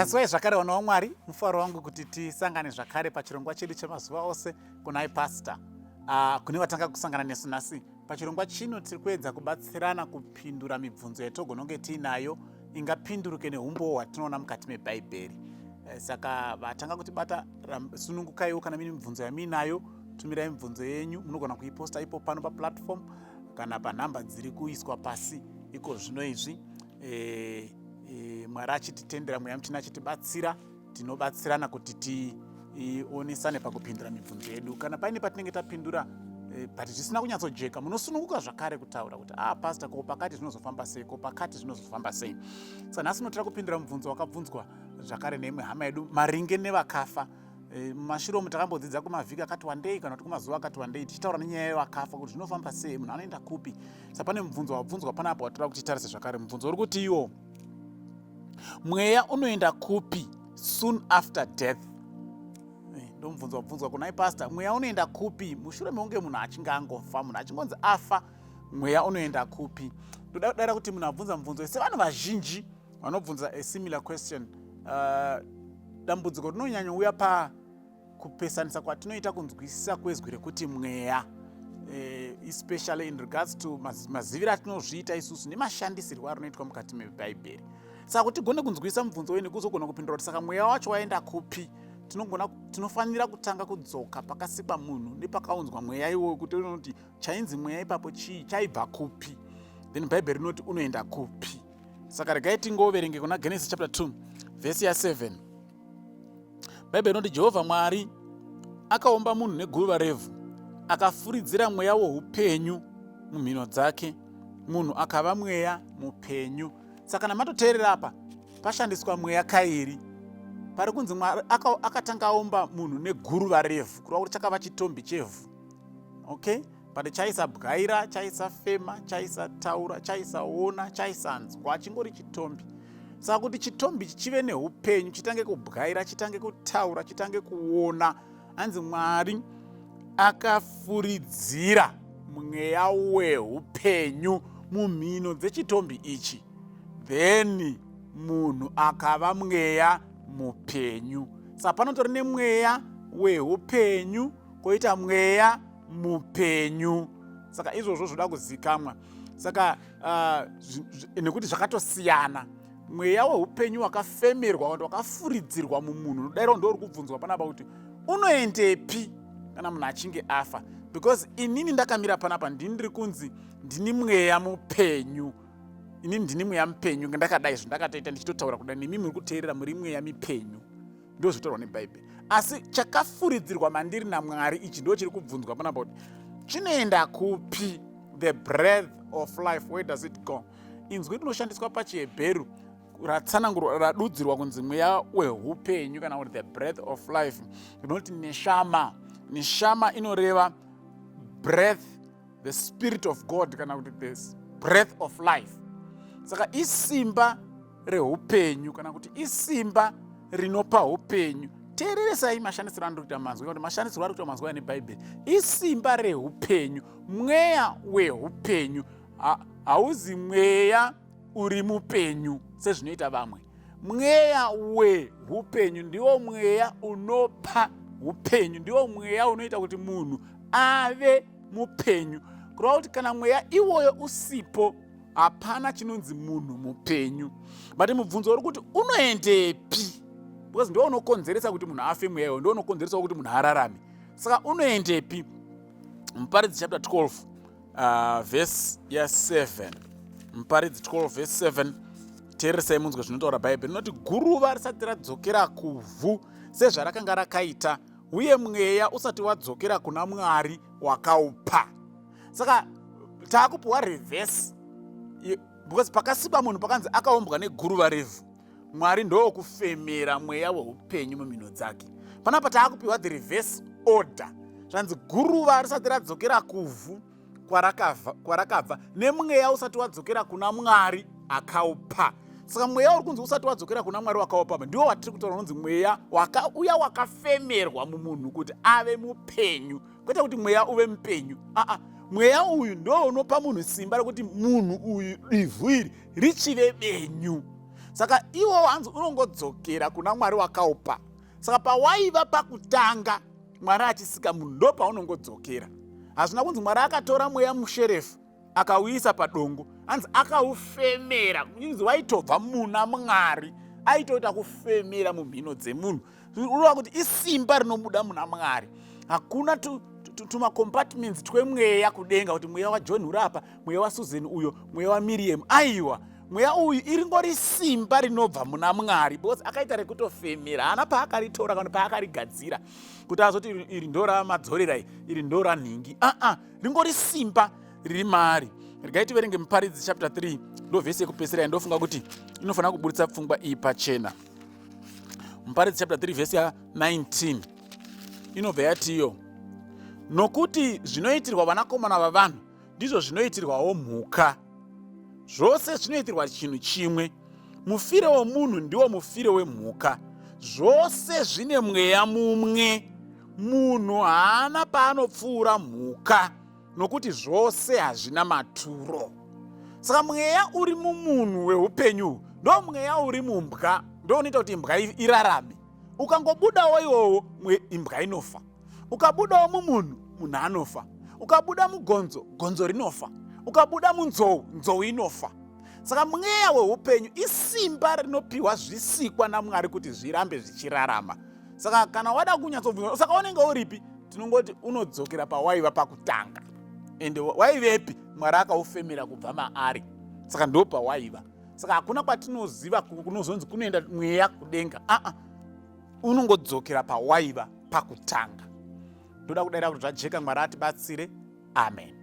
Kaziwai zvakare vana vaMwari, mufaro wangu kuti tisangane zvakare pachirongwa chedu chemazuva ose kuna iPastor. Kune vatanga kusangana nesu nhasi pachirongwa chino, tiri kuedza kubatsirana kupindura mibvunzo yatogona kunge tiinayo ingapinduruke neumbowo hwatinoona mukati mebhaibheri. Saka vatanga kutibata, sunungukaiwo kana mine mibvunzo yamuinayo, tumirai mibvunzo yenyu. Munogona kuiposta ipo pano paplatform kana panhamba dziri kuiswa pasi iko zvino izvi. Mwari achititendera, Mweya Mutsvene achitibatsira, tinobatsirana kuti tionesane pakupindura mibvunzo yedu. Kana paine patinenge tapindura but zvisina kunyatsojeka, munosununguka zvakare kutaura kuti, "Ah, pastor, ko pakati zvinozofamba sei? Ko pakati zvinozofamba sei?" Saka nhasi unotira kupindura mubvunzo wakabvunzwa zvakare neimwe hama yedu maringe nevakafa. Mumashure umu takambodzidza kumavhiki akati wandei kana kuti kumazuva akati wandei tichitaura nenyaya yevakafa kuti zvinofamba sei, munhu anoenda kupi. Saka pane mubvunzo wabvunzwa panapa watoda kuti titarise zvakare. Mubvunzo uri kuti iwo, mweya unoenda kupi soon after death? Ndo mubvunzo wabvunzwa kuna pastor. Mweya unoenda kupi mushure mekunge munhu achinge angofa? Munhu achingonzi afa, mweya unoenda kupi? Ndoda kudaira kuti munhu abvunza mubvunzo, sevanhu vazhinji vanobvunza a similar question, dambudziko rinonyanyouya pakupesanisa kwatinoita kunzwisisa kwezwi rekuti mweya, especially in regards to maziviro atinozviita isusu nemashandisirwo arinoitwa mukati mebhaibheri. Saka kuti tigone kunzwisisa mubvunzo uyu nekuzogona kupindura kuti saka mweya wacho waenda kupi, tinofanira kutanga kudzoka pakasikwa munhu nepakaunzwa mweya iwoyo, kuti unoti chainzi mweya ipapo chii, chaibva kupi, then Bhaibheri rinoti unoenda kupi. Saka regai tingoverenge kuna Genesis chapter 2 vhesi ya7. Bhaibheri rinoti, "Jehovha Mwari akaumba munhu neguruva revhu, akafuridzira mweya woupenyu mumhino dzake, munhu akava mweya mupenyu." Saka kana matoteerera apa, pashandiswa mweya kairi. Pari kunzi Mwari akatanga aumba munhu neguruva revhu, kureva kuti chakava chitombi chevhu, okay? But chaisabwaira, chaisafema, chaisataura, chaisaona, chaisanzwa, chingori chitombi. Saka kuti chitombi chichive neupenyu, chitange kubwaira, chitange kutaura, chitange kuona, hanzi Mwari akafuridzira mweya weupenyu mumhino dzechitombi ichi, then munhu akava mweya mupenyu. Saka panotori nemweya weupenyu, koita mweya mupenyu. Saka izvozvo zvoda kuzikamwa. Saka nekuti zvakatosiyana, mweya weupenyu wakafemerwa kana wakafuridzirwa mumunhu, unodairawo ndo uri kubvunzwa panapa kuti unoendepi kana munhu achinge afa. Because inini ndakamira panapa, ndini ndiri kunzi ndini mweya mupenyu. Inini ndini mweya mupenyu, ndakadai izvo ndakatoita ndichitotaura kudai, nemi muri kuteerera muri mweya mipenyu, ndo zvinotaurwa nebhaibheri. Asi chakafuridzirwa mandiri naMwari ichi ndo chiri kubvunzwa panapa kuti chinoenda kupi? The breath of life, where does it go? Inzwi rinoshandiswa pachiHebheru ratsanangurwa, radudzirwa kunzi mweya weupenyu kana kuti the breath of life, rinoti neshama. Neshama inoreva breath, the spirit of God, kana kuti the breath of life. Saka isimba reupenyu kana kuti isimba rinopa upenyu. Teereresai mashandisiro andiri kuita manzwi, kuti mashandisiro ari kuita manzwi aya nebhaibheri. Isimba reupenyu, mweya weupenyu. Hauzi mweya uri mupenyu sezvinoita vamwe. Mweya weupenyu ndiwo mweya unopa upenyu, ndiwo mweya unoita kuti munhu ave mupenyu. Kureva kuti kana mweya iwoyo usipo, hapana chinonzi munhu mupenyu. But mubvunzo uri kuti unoendepi? Because ndo unokonzeresa kuti munhu afe, mweya iwoyo ndo unokonzeresa kuti munhu ararame. Saka unoendepi? Muparidzi chapter 12 verse ya7. Muparidzi 12 verse 7. Teereresai munzwe zvinotaura Bhaibheri. Rinoti, "Guruva risati radzokera kuvhu sezvarakanga rakaita, uye mweya usati wadzokera kuna Mwari wakaupa." Saka taakupiwa reverse, because pakasikwa munhu pakanzi akaumbwa neguruva revhu, Mwari ndokufemera mweya weupenyu mumhino dzake. Panapa taakupiwa the reverse order. Zvanzi guruva risati radzokera kuvhu kwarakabva, nemweya usati wadzokera kuna Mwari akaupa. Saka mweya uri kunzi usati wadzokera kuna Mwari wakaupa ndiwo watiri kutaura, unonzi mweya uya wakafemerwa mumunhu kuti ave mupenyu, kwete kuti mweya uve mupenyu. Aa, mweya uyu ndo unopa munhu simba rekuti munhu uyu, ivhu iri richive benyu. Saka iwo hanzi unongodzokera kuna Mwari wakaupa. Saka pawaiva pakutanga Mwari achisika munhu ndo paunongodzokera. Hazvina kunzi Mwari akatora mweya musherefu akauisa padongo, hanzi akaufemera, inzi waitobva muna Mwari, aitoita kufemera mumhino dzemunhu. Ureva kuti isimba rinobuda muna Mwari. Hakuna tumacompartments twemweya kudenga kuti mweya waJohn uri apa, mweya waSusan uyo, mweya waMiriam. Aiwa, mweya uyu iringori simba rinobva muna Mwari, because akaita rekutofemera, haana paakaritora kana paakarigadzira kuti azoti iri ndo ramadzorera, iri ndo ranhingi. Aa, ringori simba riri maari. Regai tiverenge Muparidzi chapter 3, ndo vhesi yekupedzisira yandofunga kuti inofanira kuburitsa pfungwa iyi pachena. Muparidzi chapter 3 vhesi ya 19 inobva yatiyo, nokuti zvinoitirwa vanakomana vavanhu ndizvo zvinoitirwawo mhuka, zvose zvinoitirwa chinhu chimwe. Mufire womunhu ndiwo mufire wemhuka, zvose zvine mweya mumwe. Munhu haana paanopfuura mhuka, nokuti zvose hazvina maturo. Saka mweya uri mumunhu weupenyu ndo mweya uri mumbwa, ndo unoita kuti imbwa irarame. Ukangobudawo iwowo, imbwa inofa. Ukabudawo mumunhu, munhu anofa. Ukabuda mugonzo, gonzo rinofa. Ukabuda munzou, nzou inofa. Saka mweya weupenyu isimba rinopiwa zvisikwa naMwari kuti zvirambe zvichirarama. Saka kana wada kunyatsobvunza, saka unenge uripi? Tinongoti unodzokera pawaiva pakutanga. Ende waivepi? Mwari akaufemera kubva maari, saka ndo pawaiva. Saka hakuna kwatinoziva kunozonzi kunoenda mweya kudenga. Aa, unongodzokera pawaiva pakutanga. Ndoda kudaira kuti zvajeka. Mwari atibatsire. Amen.